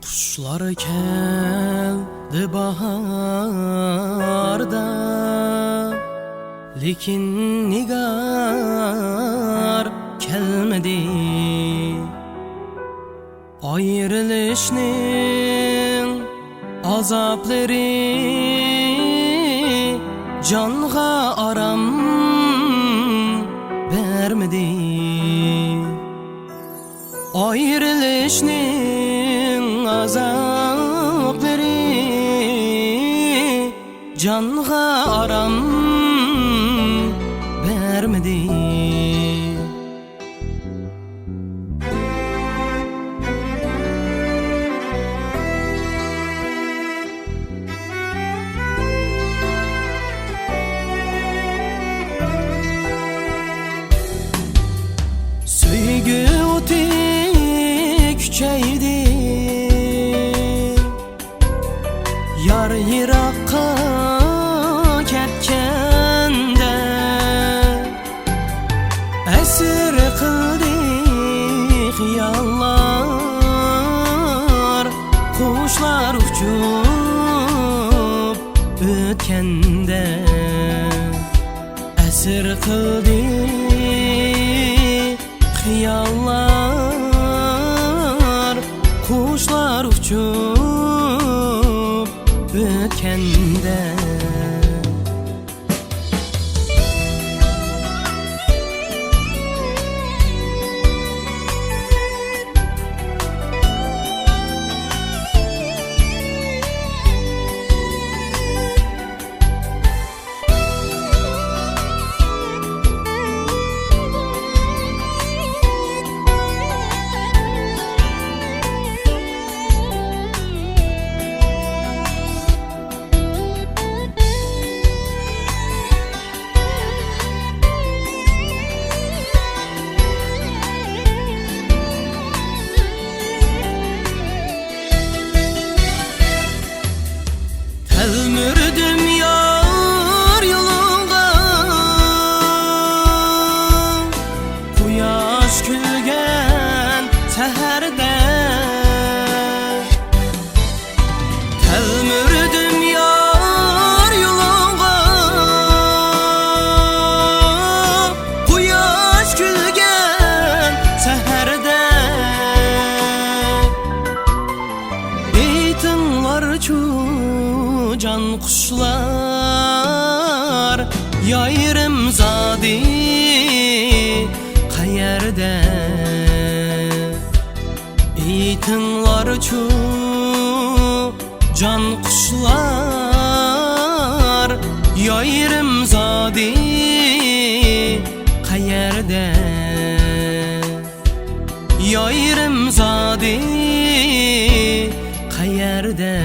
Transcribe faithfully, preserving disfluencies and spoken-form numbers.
قۇشلار كەلدى باھاردا، لېكىن نىگار كەلمىدى. ئايرىلىشنىڭ ئازابلىرى جانغا ئارام بەرمىدى. ئايرىلىشنىڭ ئازابلىرى جانغا ئارام بەرمىدى. سۆيگۈ ئوتى كۈچەيدى، يار يىراققا كەتكەندە. ئەسىر قىلدى خىياللار، قۇشلار ئۇچۇپ ئۆتكەندە. ئەسىر قىلدى خىياللار، قۇشلار ئۇچۇپ ئۆتكەندە. تەلمۈردۈم يار يولۇڭغا، قۇياش كۈلگەن سەھەردە. تەلمۈردۈم يار يولۇڭغا، قۇياش كۈلگەن سەھەردە. ئېيتىڭلارچۇ جان قۇشلار، يايرىم زادى قەيەردە؟ ئېيتىڭلارچۇ جان قۇشلار، يايرىم زادى قەيەردە؟ يايرىم زادى قەيەردە؟